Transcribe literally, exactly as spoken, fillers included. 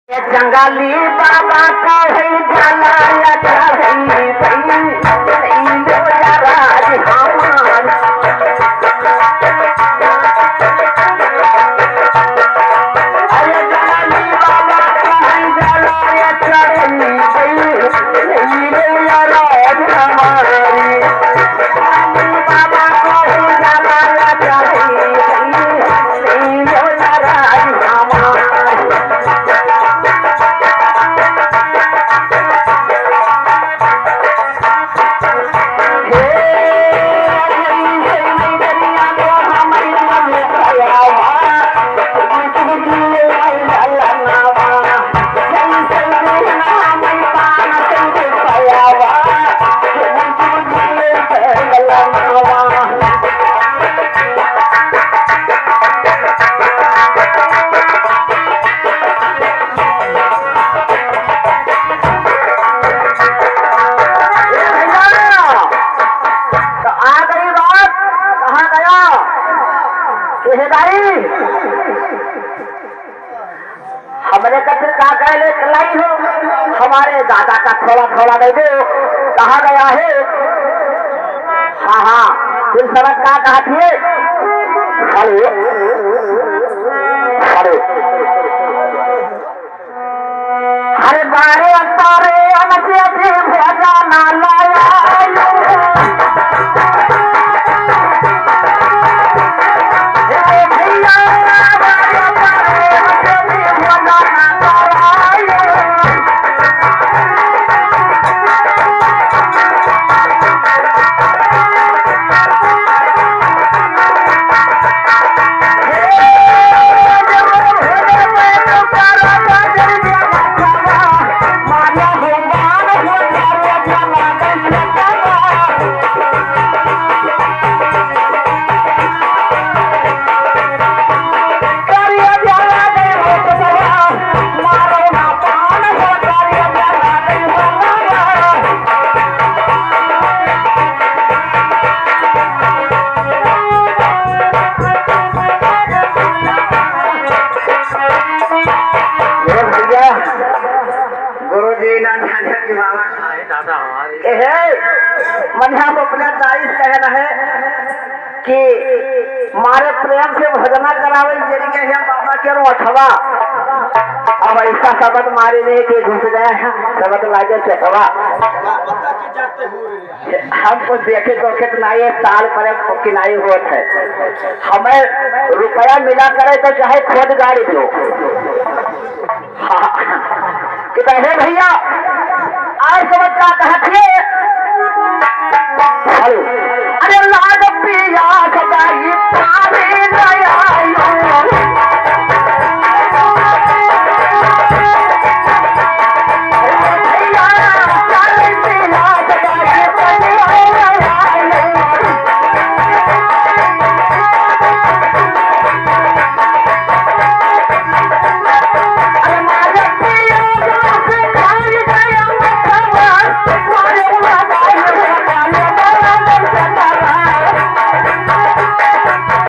जंगली बाबा का है जलाया चढ़ई भई, भई मोरा राज हमार। अरे जंगली बाबा का है जलाया चढ़ई भई, भई मोरा राज हमारी। जंगली बाबा का है जलाया चढ़ई भई, भई मोरा राज हमार। तो आ गई बात, कहाँ गया केहेदारी? हमरे खातिर का कहले कलाई हो, हमारे दादा का थोड़ा थोड़ा दे दो, कहाँ गया है? हाँ हाँ, फिर सड़क का कहा थिए? हेलो, हेलो। अरे बारे तारे अनके भी भोजन लाया। हे भैया, बारे तारे अनके भी भोजन लाया। मेरे भैया, गुरुजी ना जाने कि बाबा। ए हे, मन हम अपने दाई से कहना है कि मारे प्रेम से भजना करावे, जरिए है बाबा के रोठवा। अब ऐसा शब्द मारे नहीं कि घुस गया है, शब्द लागे चटवा। हमको देखे तो कितना ये ताल पर किनाई होत है। हमें रुपया मिला करे तो चाहे खुद गाड़ी दो। हाँ, कि कहे भैया, और समझ का कहा थे?